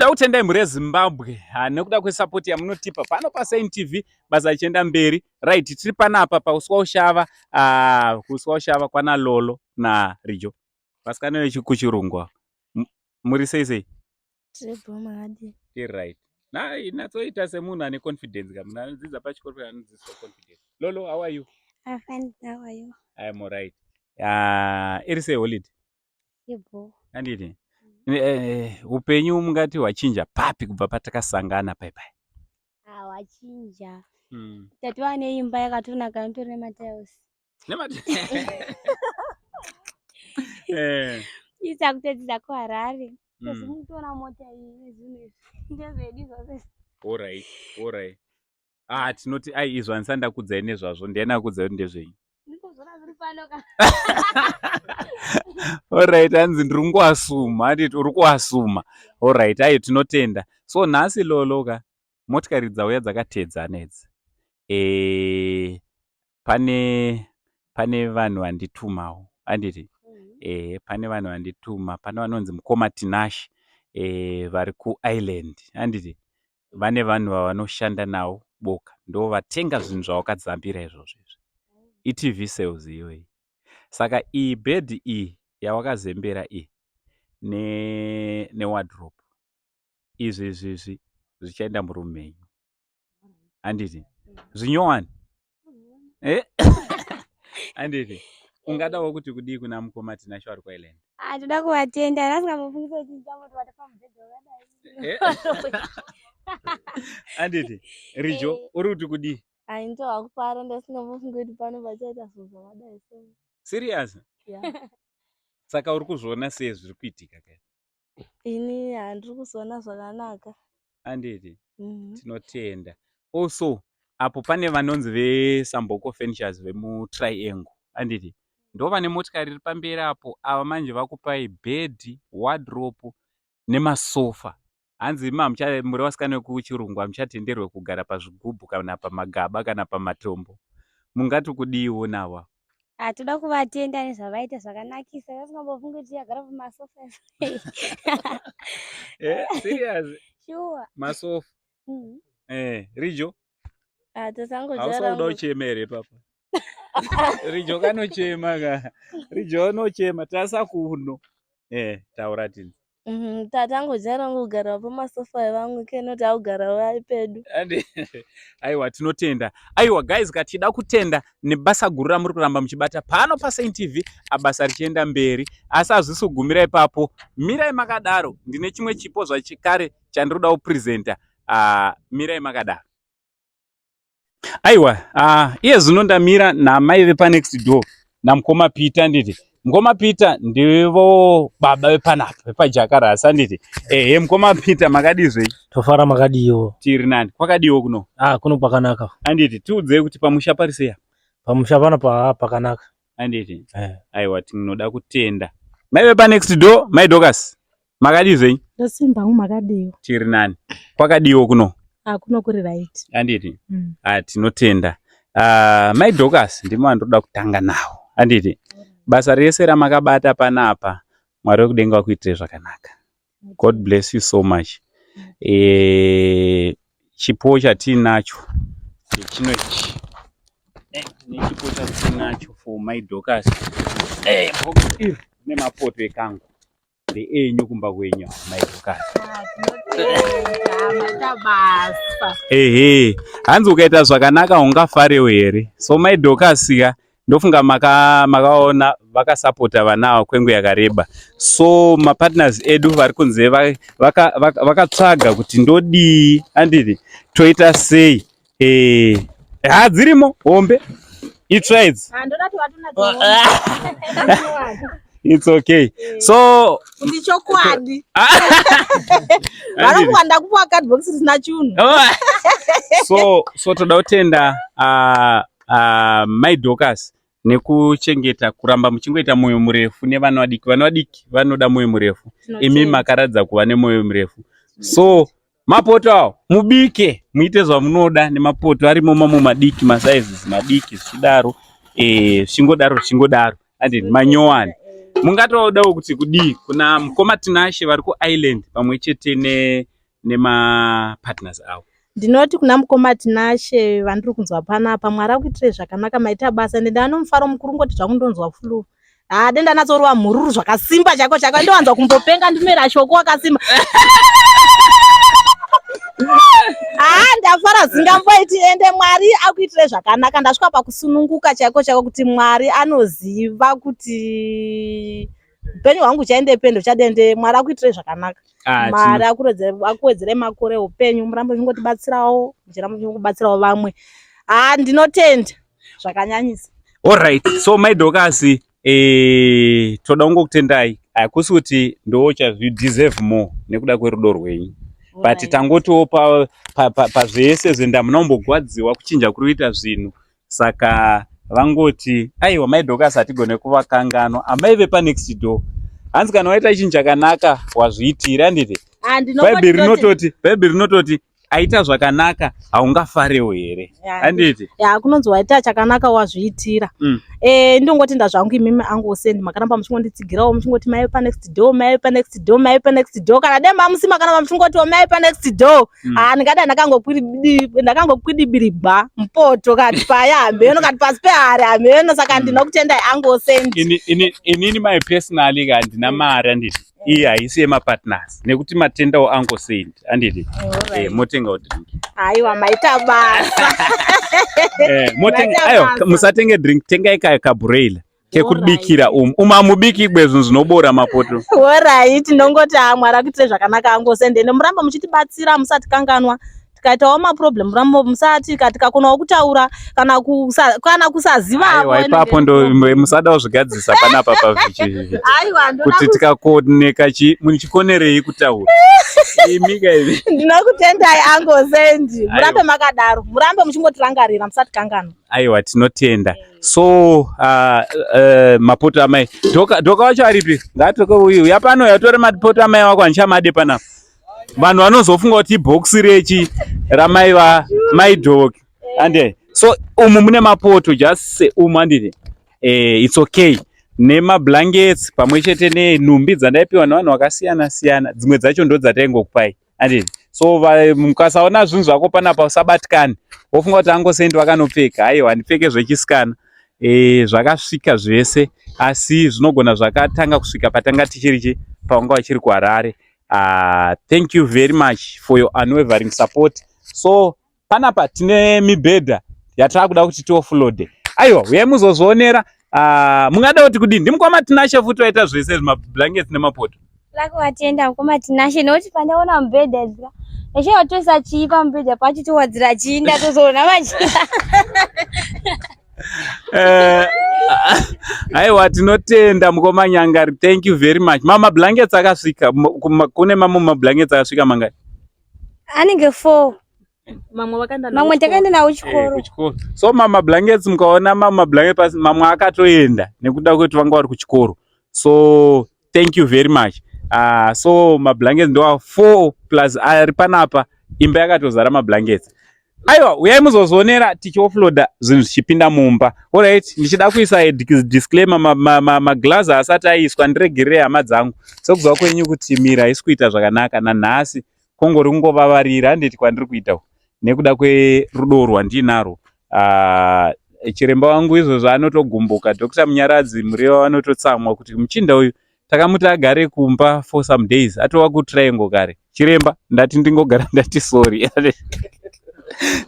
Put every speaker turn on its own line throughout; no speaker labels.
Toda kutendai mhuri yeZimbabwe ah, nekuda kwesapoti yamunotipa pano paSaint TV basa richienda mberi. Right, tiri panapa paUswa Ushava, ah, kuUswa Ushava kwana Lolo naRijo. Vasikana vechikuchirungu ava. Muri sei sei?
Tiri bho makadii?
Tiri right. Na natsoita semunhu ane confidence ka. Munhu anodzidza pachikoro anodzidziswa confidence. Lolo, how are you?
I'm fine, how are you?
I am alright. Ah, iri sei holiday?
Yebo.
Anditi. Eh, eh, upenyu mungati hwachinja papi kubva patakasangana pai pai?
Ah, wachinja. Tatova neimba yakatonaka inotori nematiles.
Nemati. Eh.
Isa kutodzidza kuHarare. Tozimutoona mota iyi nezvinhu izvi. Ndezvedu izvozvo.
All right, all right. Ah, tinoti ai izvo handisati ndakuudzai nezvazvo, ndiani akuudzai kuti ndezvenyu?
Ndikuzviona zviri pano ka.
Alright, hanzi ndiri kungoasuma, handiti uri kuasuma. Alright, ayo tinotenda. So nhasi Lolo ka, motikari dzauya dzakateedzana idzi. Eh, pane pane vanhu vanditumawo, handiti? Eh, pane vanhu vandituma, pane vanonzi mukoma Tinashe eh, vari kuIreland, handiti? Vane vanhu vavanoshanda navo boka ndovatenga zvinhu zvawakadzambira izvozvo izvi. ITV sales iyoyi. Saka iyi bed iyi yawakazembera iyi ne newardrobe izvi izvi izvi zvichaenda muroom menyu. Handiti? Zvinyowani. Eh? Handiti? Ungadawo kuti kudii kuna mukoma Tinashe vari kuIreland?
Ah, ndoda kuvatenda ndasingambofungisa kuti ndichamboti vata pamubhedha wakadai.
Eh? Handiti? Rijo,
Eh.
uri kuti kudii?
Ai ndohwa kufara ndasingambofungi kuti pano pachaita zvinhu zvakadai so.
Serious?
Yeah.
Saka uri kuzviona sei zviri kuitika kai?
Ini handiri kuzoona zvakanaka.
Handiti?
Mm.
Tinotenda. Also, apo pane vanonzi veSamboko Furnitures vemuTriangle. Handiti? Ndo vane motikari iri pamberi apo. Ava manje vakupai bhedhi, wardrobe nemasofa. Hanzi imi hamucha muri vasikana vekuchirungu hamuchatenderwe kugara pazvigubhu kana pamagaba kana pamatombo. Mungati kudiiwo navo ava?
Ah, toda kuvatenda nezvavaita zvakanakisa. Ndasingambofungi kuti tichagara pamasofa.
Eh, serious?
Sure.
Masofa. Eh, Rijo,
Ah, tasangojaira
hausa kuda kuchema here papa? Rijo kanochema ka. Rijo anochema tasa kuno. Eh, taura tinzi.
Tatangojaira kugara pamasofa evamwe kenoti akugara vari pedu.
Aiwa tinotenda. Aiwa guys katida kutenda nebasa guru ramuri kuramba muchibata pano paSaint TV abasa richienda mberi. Asi hazvisi kugumira ipapo. Mirai makadaro. Ndine chimwe chipo zvachikare chandinoda kupresenta. Mirai makadaro. Aiwa, iye zvino ndamira namai vepanext door namukoma Peter nditi. Mukoma Peter ndivo baba vepanapa vepaJakarasi handiti. Ehe mukoma Peter makadii zvenyu?
Tofara makadiwo.
Tiri nani. Kwakadiwo kuno?
Ah, kuno kwakanaka.
Handiti tiudzei kuti pamusha pari sei apa?
Pamusha pano pa pakanaka.
Handiti.
Eh.
Aiwa tinoda kutenda. Mai vepanext door, mai Dorcas. Makadii zvenyu?
Ndosimba hangu makadiwo.
Tiri nani. Kwakadiwo kuno?
Ah, kuno kuri right.
Handiti. Ah, tinotenda. Ah, mai Dorcas ndimo vandoda kutanga nawo. Handiti. Basa rese ramakabata panapa Mwari wekudenga vakuitire zvakanaka. God bless you so much. Eh, chipo chatiinacho chechino ichi eh, nechipo chatiinacho for mai Dorcas. Eh, box iri rine mapoto ekangu ndeenyu kumba kwenyu mai Dorcas.
Maita basa.
Ehe, hanzi ukaita zvakanaka ungafarewo here? So mai Dorcas ka ndofunga makaona vakasapota vana ava kwenguva yakareba. So mapartners edu vari kunze vakatsvaga kuti ndodii handiti toita sei. Eh, ha dzirimo hombe itsva idzi.
Ah, ndoda kuti vatonatsoona.
It's okay. So
Kuti chokwadi.
Handiti.
Vanokuwa ndakupuwa cardbox risina chunhu.
So toda kutenda mai Dorcas nekuchengeta kuramba muchingoita mwoyo murefu nevana vadiki. Vana vadiki vanoda mwoyo murefu. Imi makaratidza kuva nemwoyo murefu. So mapoto awo mubike muite zvamunoda nemapoto arimo mamwe madiki masizes madiki zvichidaro eh, zvichingodaro zvichingodaro andi manyowani. Mungatodawo kuti kudii kuna mukoma Tinashe vari kuIreland pamwe chete ne nemapartners avo.
Ndinoti kuna mukoma Tinashe vandiri kunzwa panapa, Mwari akuitirei zvakanaka, maita basa ende ndava nomufaro mukuru ngoti zvangu ndonzwa flu. Haa dai ndanatsorova mhururu zvakasimba chaiko chaiko ndowanza kumbopenga ndimera shoko wakasimba. Haa ndafara zingamboiti ende Mwari akuitire zvakanaka ndasvika pakusununguka chaiko chaiko kuti Mwari anoziva kuti upenyu hwangu uchaendepi ende uchadende Mwari akuitire zvakanaka.
Ah,
Mwari akuwedzere makore eupenyu murambe muchingotibatsirawo muchiramba muchingobatsirawo vamwe. Haa ndinotenda zvakanyanyisa.
Alright, so mai Dokasi eh, toda kungokutendai. Hakusi kuti ndocha you deserve more nekuda kwerudo rwenyu. But tangotiwo pazvese pa, pa, pa ndamuna kumbogwadziwa kuchinja kuri kuita zvinhu saka vangoti aiwa mai Dorcas hatigone kuvakanganwa amai vepanext door hanzi kana waita chinhu chakanaka wazviitira handiti
Ah,
bhaibheri rinototi bhaibheri rinototi aita zvakanaka haungafarewo here handiti
ya kunonzi waita chakanaka wazviitira Eh, ndongoti ndazvangu imimi angu sendi makaramba muchingonditsigirawo muchingoti mai panext door mai panext door mai panext door kana dai mamusi makaramba muchingotiwo mai panext door Ah, ndingadai ndakangokwidibirigwa mupoto kati paya hameno kati pasi pehari hameno saka ndinokutendai angu sendi
Inini my personally ka handina mari handiti iyi haisi yemapartners nekuti matendawo angu sendi handiti motengawo drink.
Aiwa maita basa.
Motenga
Maita
aiwa
basa.
musatenge drink tengai kabureila kekubikira umu umu hamubiki igwe zvinhu zvinobora mapoto.
Alright, ndongoti haa Mwari akuitire zvakanaka angu sendi ende muramba muchitibatsira musatikanganwa tikaitawo maproblem muramba musati tikakonawo kutaura kana kana kusazivawo
Aiwa ipapo ndo musada kuzvigadzirisa panapa pavhichi
Aiwa ndoda
kuti tikakoneka chi muchikonerei kutaura imi ka imi.
Ndinokutendai angu sendi murambe makadaro murambe muchingotirangarira musatikanganwa.
Aiwa tinotenda. So mapoto amai Doka wacho aripi? Ngaatoke uyu yapano yatore mapoto amai wako handichamade panapa. Vanhu vanozofunga kuti ibhokisi rechi ramai va mai Doki. Ande so umu mune mapoto just say umu handiti it's okay nemablankets pamwe chete nenhumbi dzandaipiwa nevanhu vakasiyana siyana dzimwe dzacho ndo dzataingokupai handiti so mukasaona zvinhu zvako panapa usabatikani wofunga kuti angosendi vakanopfeka aiwa handipfeke zvechisikana zvakasvika zvese asi zvinogona zvakatanga kusvika patanga tichiri chi pavanga vachiri kuHarare. Thank you very much for your unwavering support. So panapa tine mibhedha yataakuda kuti tioffloade. Aiwa uyai muzozvionera. Mungada kuti kudini ndimukoma Tinashe futi waita zvese zvimablankets nemapoto.
Kuvatenda mukoma Tinashe nekuti pandaona mubhedha izvi ndachivatoisa chii pamubhedha pacho towadzira chii ndatozoona machira.
Aiwa tinotenda mukoma Nyangari, thank you very much. Mama blankets akasvika kune mamwe mablankets akasvika mangani?
Anenge 4.
Mamwe vakaenda nawo
Mamwe
kuchikoro.
takaenda nawo kuchikoro.
Kuchikoro. So mama blankets mukaona mama blankets pasi mamwe akatoenda nekuda kwekuti vanga vari kuchikoro. So thank you very much. So mablankets ndoa 4 plus ari panapa imba yakatozara mablankets. Aiwa uyai muzozvionera tichioffloada zvinhu zvichipinda mumba. Alright, ndichida kuisa a disclaimer maglass asati aiswa ndiregerere hama dzangu. Sekuziva kwenyu kuti mira haisi kuita zvakanaka nanhasi kongori kungovavarira handiti kwandiri kuita uku nekuda kwerudo rwandinarwo. Chiremba wangu izvozvo anotogumbuka. Dr. Munyaradzi Mureva vanototsamwa kuti muchinda uyu takamuti agare kumba for some days atova kutriangle kare. Chiremba ndati ndingogara ndati sorry.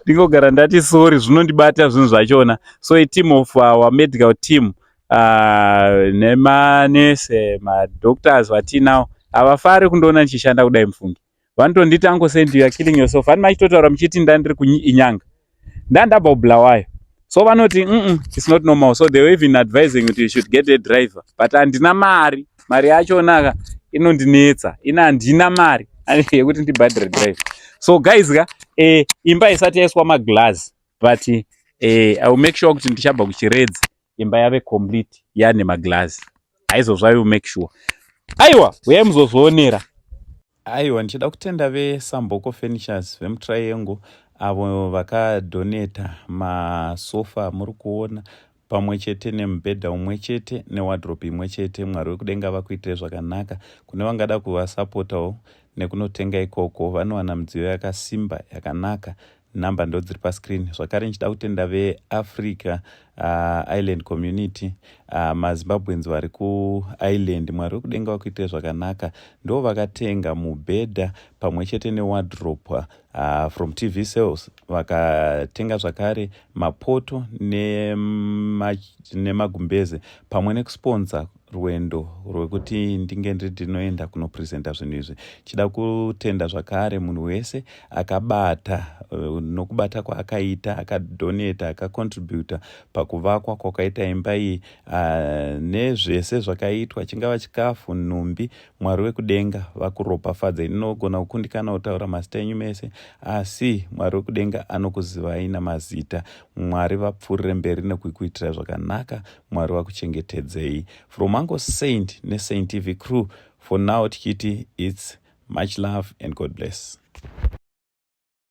Ndingogara ndati sorry zvinondibata zvinhu zvachona. So a team of our medical team nemanese madoctors vatinawo havafari kundiona ndichishanda kudai mufungi. Vanotonditi uncle Saint you are killing yourself. Vani machitotaura muchiti ndandiri kuinyanga. Ndandabva kuBulawayo. So vanoti it's not normal. So they were even advising kuti you should get a driver. But handina mari. Mari yachona inondinetsa. Ina handina mari yekuti ndibhadhare driver. So guys ka imba isati yaiswa maglass but I will make sure kuti ndichabva kuchiredzi imba yave complete yane maglass. Haizozvo I will make sure. Aiwa uyai muzozvionera. Aiwa ndichida kutenda veSamboko Furnitures vemuTriangle avo vakadoneta masofa muri kuona pamwe chete nemubhedha umwe chete newardrobe imwe chete. Mwari wekudenga vakuitire zvakanaka. Kune vangada kuvasapotawo nekunotenga ikoko vanowana midziyo yakasimba yakanaka. Nhamba ndodziri pascreen. Zvakare ndichida kutenda veAfrica Island Community, maZimbabweans vari kuIsland. Mwari wekudenga vakuitire zvakanaka. Ndo vakatenga mubhedha pamwe chete newardrobe from TV Sales. Vakatenga zvakare mapoto nemagumbeze pamwe nekusponsa rwendo rwekuti ndinge ndiri ndinoenda kunopresenta zvinhu izvi. Chida kutenda zvakare munhu wese akabata nokubata kwaakaita, akadonata, akacontributa pakuvakwa kwakaita imba iyi nezvese zvakaitwa, chingava chikafu, nhumbi. Mwari wekudenga vakuropafadze. Inogona kukundikana kutaura mazita enyu mese, asi Mwari wekudenga anokuzivai namazita. Mwari vapfuurire mberi nekukuitira zvakanaka. Mwari vakuchengetedzei. From Uncle Saint neSaint TV crew, for now tichiti it's much love and God bless.